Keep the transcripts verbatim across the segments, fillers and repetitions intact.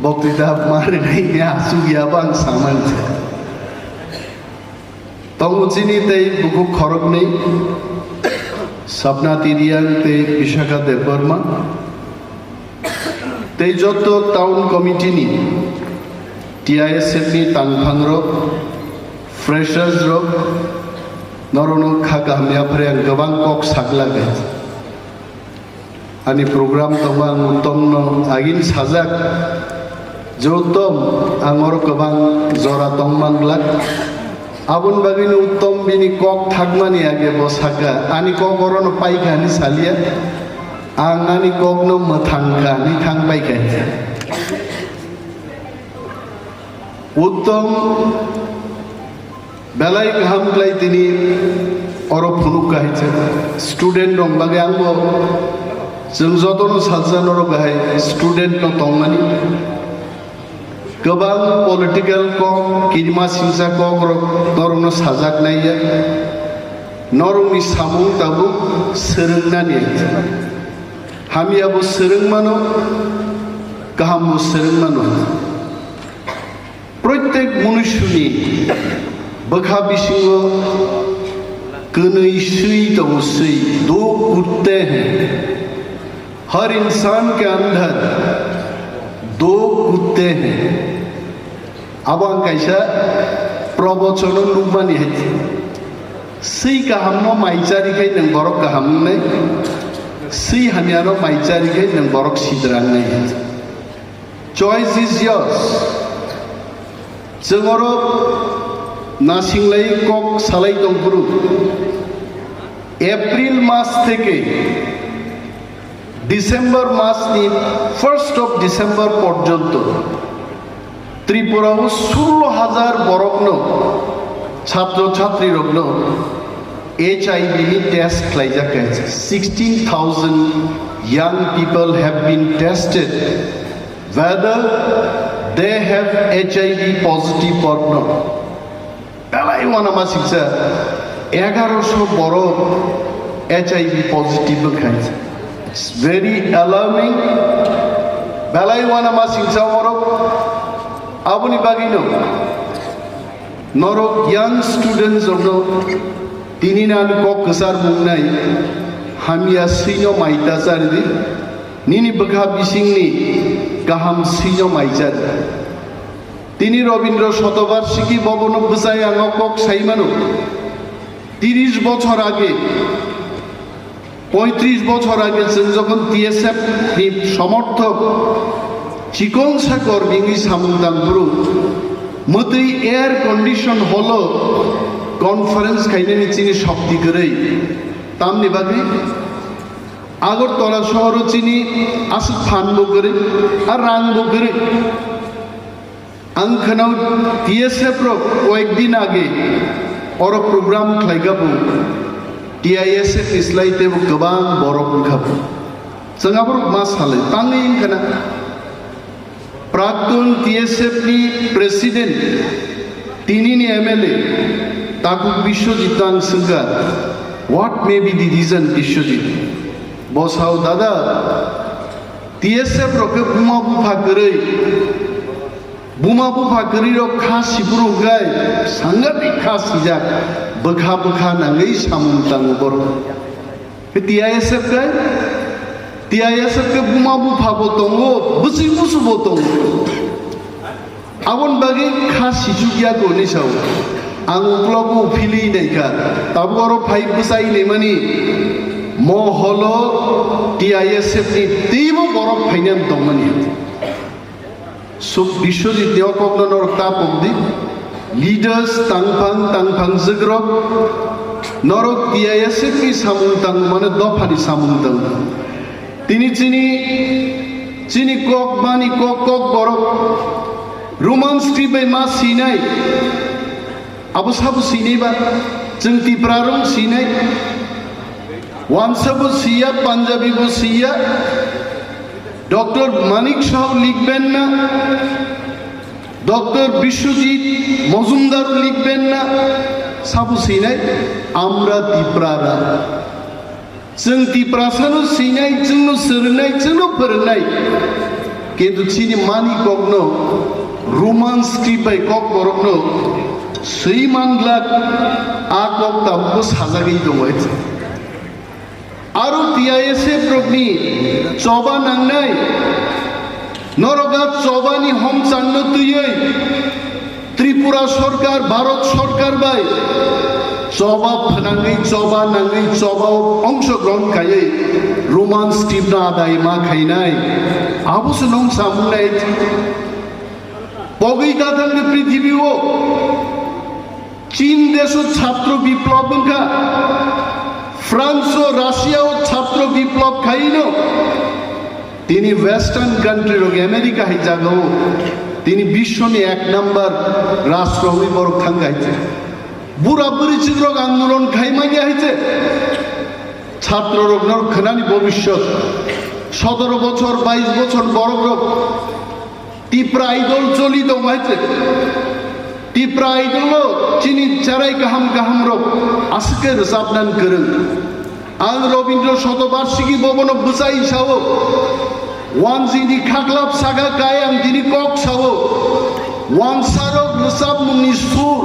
Boktwita ma rwnai ni aswk ya bo ang samani se. Tongo chini tei bukhuk khoroknwi, Sapna Tiriang tei Vishaka Debbarma, tei joto town committee ni, T I S F ni tangphangrok, freshers rok, norokno kha kaham yapharwi ang kwbang kok saglak. Ani program tongo, ang Uttomno agini sajak je, Uttom, ang oro kwbang jora tongman glak. Aboni bagwino Uttom bini kok thakmani age bo saka, ani kok orono paikha hinwi salia, ang ani kokno mwthangkha hinwi thang paikha. Uttom belai kaham khlai tini oro phunuk kahai se. Student rok bagwi ang bo chwng jotono salsa norok bahai student no tongmani. Kwbang political kok, kirima singsa kok rok norokno sajak nai ya. Norokni samung tabuk swrwngna ni. Hamya bo swrwng mano, kaham bo swrwng mano. Protek munusyoni bwkha bisingo kwnwi swi tongo swi, dukh kutte hain. Har insan ke andar dukh kutte hain. Abo ang kaisa probochono nukmani hai. Swi kahamno maichari khai nwng borok kaham wngnai, swi hamyano maichari khai nwng borok sidra wngnai. Choice is yours. Chwng oro nasinglai kok salai tongphuru. April mas theke December mas ni first of December porjonto Tripura o sullo hajar borokno, chhatro chhatri rokno H I V ni test khlaijak kha. Sixteen thousand young people have been tested whether they have H I V positive or not. Belai uanama singsa egaroso borok H I V positive wngkha. It's very alarming. Belai uanama singsa borok. Aboni bagwino norok young students rokno tini nani kok kwchar mungnai hamya swino maita chardi, nini bwkha bisingni kaham swino maichar. Tini Robindra Shatabarshiki bobono bwsai ang o kok sai mano. Tiris bochor age, poitris bochor age chwng jokhon T S F ni somorthok chikon sakor bini samung tangphuru mwtwi air condition holo conference khainani chini shokti kwrwi. Tamni bagwi Agartala sohoro chini aswk phan bo kwrwi, a rang bo kwrwi. Ang khwnao T S F rok koyek din age oro program khlaikha bo, T I S F ni slai teibo kwbang borok wngkha bo. Chwng aborok ma salai tangwi wngkha na. Praktun T S F ni president, tinini M L A, Takhuk Biswajit ang swngkha, "What may be the reason, Biswajit?" Bo sao, "Dada, T S F rok khe buma bupha kwrwi, buma bupha kwrwi rok kha siphuru hwnkhe sangatik kha sijak, bwkha bwkha nangwi samung tango borok." Khe T I S F khe, T I S F khe buma bupha bo tongo, bwswi busu bo tongo. Aboni bagwi kha sichuk ya ko hinwi sao. Ang uklogo philwi naikha. Tabuk oro phai bwsai naimani moholo T I S F ni teibo borok phainani tongmani. Suk Biswajit ni o kokno norok ta pokdi. Leaders tangphang tangphang jwkrok norok T I S F ni samung tang mane dopha ni samung tang. Tini chini chini kok mani kok kok borok Roman script bai ma sinai. Abo sabo sinai ba, chwng Tipra rok sinai. Wansa bo siya, Punjabi bo siya. Doctor Manik Saha likben na, Doctor Biswajit Majumdar likben na, sabo sinai, আমরা তিপ্রারা। Chwng Tiprasano sinai, chwngno swrwngnai, chwngno phwrwngnai. Kintu chini mani kokno Roman script bai kok borokno swi manglak, a kok tabukbo sajagwi tongo. Aro T I S F rokni choba nangnai, norok a chobani homchangno twiwi Tripura sorkar, Bharat sorkar bai choba phnangwi, choba nangwi, choba o ongshogrohon khaiwi Roman script no adai ma khainai. Abo se nong samung nai. Pogwi ta thangwi prithibi o Chin desh o chhatro biplob wngkha, France o, Russia o chhatro biplob khaino. Tini Western country rok, America hai jaga o tini biswoni ek number rashtra wngwi borok thang hai se. Bura bwrwi chwng rok andolon khai manya hai se. Chhatro rok no khwnani bobishyot, sotoro bochor, bais bochor borok rok Tipra Idol choli tong hai se. Tipra Idol o chini cherai kaham kaham rok aswk khe rwchapnani kwrwng. Ang Robindra Shatobarshiki Bhavan o bwchai sao, wansingni khaklap saka kai ang tini kok sao, wansarok rwchapmungni sur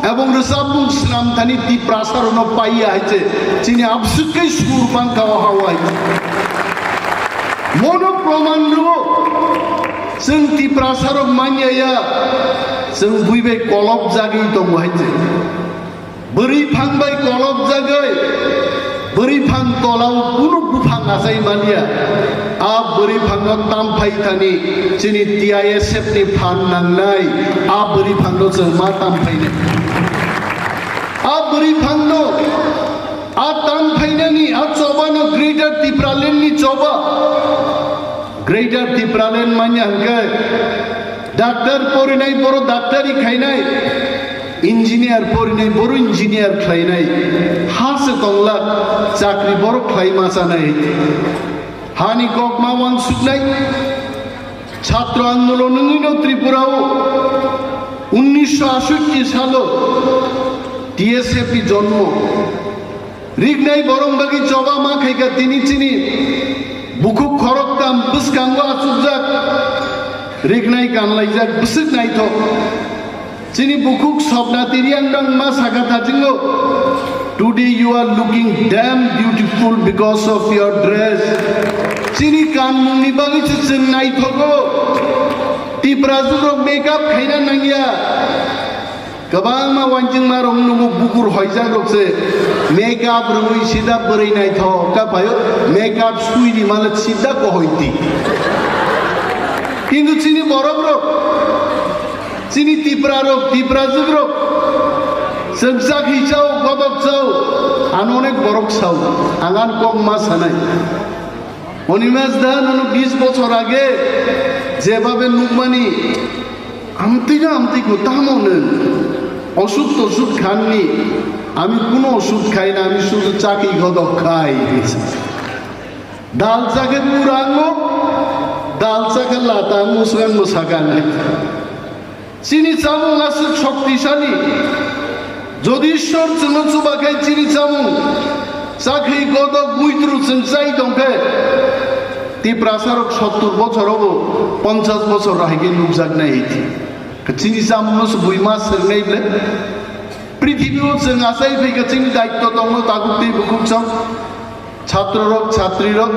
ebong rwchapmung swnam thani Tiprasa rokno paiya hai se, chini abswk khe sur pangka o hao hai se. Mono proman rwo, chwng Tiprasa rok manya ya, chwng bui bai kolop jagwi tongo hai se. Bwrwi phang bai kolok jagwi, bwrwi phang tola o kunu buphang achai manya. A bwrwi phang no tam phai thani chini T I S F ni phan nangnai, a bwrwi phang no chwng ma tam phainai. A bwrwi phang no, a tam phainani, a choba no Greater Tipraland ni choba. Greater Tipraland manya hwnkhe, doctor porinai boro doctari khainai, engineer porinai boro engineer khlainai, ha se tonglak, chakri boro khlai ma chanai. Hani kok ma wansuknai, chhatro andolon wngwino Tripura o unnisho ashoti salo T S F ni jonmo. Rignai borok bagwi choba ma khaika tini chini bukhuk khoroktham bwskango achukjak, rignai kanlaijak bwswk naithok. Chini bukhuk Swapna Tiriang dang ma saka thajingo, "Today you are looking damn beautiful because of your dress." Chini kanmungni bagwi se chwng naithogo. Tiprajwk rok makeup khaina nangya. Kwbangma wansingma rok nugo bukur hoijak rok se makeup rwui sida bwrwi naithok ka phaio, makeup sui rimale sida kohoiti. Kintu chini borok rok, chini Tipra rok, Tiprajwk rok, chwng chakhi chao, godok chao, ano onek borok sao, angan kok ma sanai. Animesh দা, nono বিশ বছর আগে যেভাবে নুকমানি, amtwino amtwiko tamo nwng osuk tosuk khanni, আমি কোনো ওষুধ খাই না, আমি শুধু চাকি গদক খাই। ডাল চাকে পুরানো, ডাল চাকে লাতা মুসরান মোসাকানে। Chini chamung aswk shoktisali. Jodi Ishwar chwngno chubakhai chini chamung, chakhi godok muitru chwng chai tongkhe, Tiprasarok sottur bochorobo ponchash bochor haikhe nukjaknai hiti. Chini chamungno se buima sernai ble. Prithibio chwng achai phaikha chini daitto tongo tabuk tei bukhuk chwng. Chhatro rok, chhatri rok,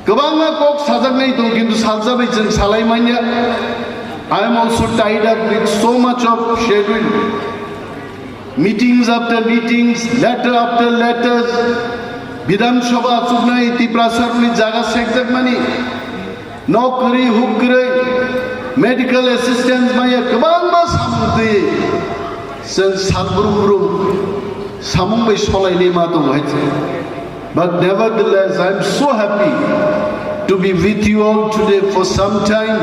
kwbangma kok sajaknai tong, kintu salsa bai chwng salai manya. I am also tied up with so much of schedule. Meetings after meetings, letter after letters. Bidhan Sabha achuknai, Tiprasarni jaga sekjakmani. Nokri, hukri, medical assistance maya kwbangma samung twi chwng salbrum brum samung bai solainai ma tongo hai se. But nevertheless, I am so happy to be with you all today for some time,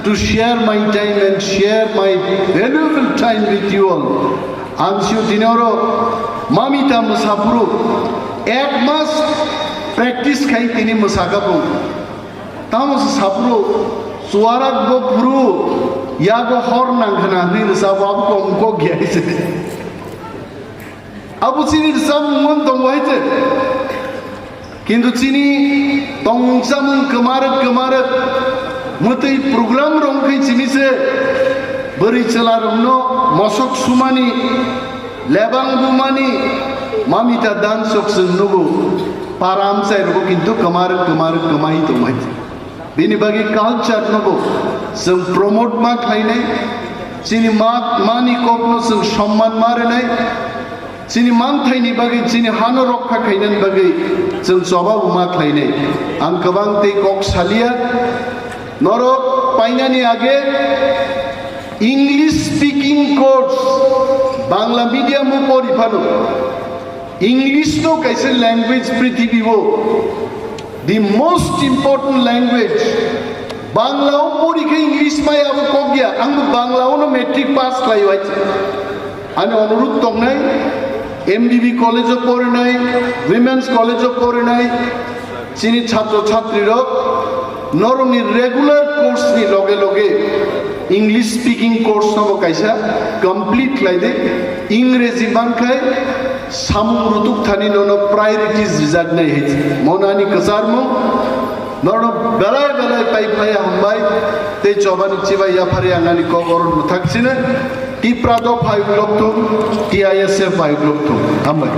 to share my time and share my valuable time with you all. Ang sio tini oro mamita mwsaphuru ek mas practice khai tini mwsakha bo. Tamo se saphuru, chuarak bo phuru, yago hor nang khna hwnwi rwchabo, abo kok kok ya hai se. Abo chini rwchapmung tongo hai se. Kintu chini tongchamung kwmarwk kwmarwk mwtwi program rok wngkhe chini se bwrwi chwla rokno mosok sumani, lebang bumani, mamita dan sok chwng nugo. Para amchai rogo kintu kwmarwk kwmarwk kwmai tongmai. Bini bagwi culture no bo chwng promote ma khlainai, chini ma, mani kokno chwng somman ma rwnai, chini manthaini bagwi, chini hano rokha khainani bagwi chwng choba bo ma khlainai. Ang kwbang tei kok saliya, norok painani age English speaking course Bangla medium o pori phano, English no kaisa language prithibi o the most important language. Bangla o pori khe English mai abo kok ya. Ang bo Bangla o no matric pass khlai wai. Ani onurudh tongnai, M B B college o porinai, Women's College o porinai, chini chhatro chhatri rok norokni regular course ni loge loge English speaking course no bo kaisa complete khlai di. Ingreji mankhai samung rutuk thani nono priorities rijak nai hai. Monani kwcharmung nono belai belai pai phai hambai tei chobani chibai yaphari ang ani kok oro nuthak chini. Tipra do phai uklok thung, T I S F phai uklok thung. Hambai.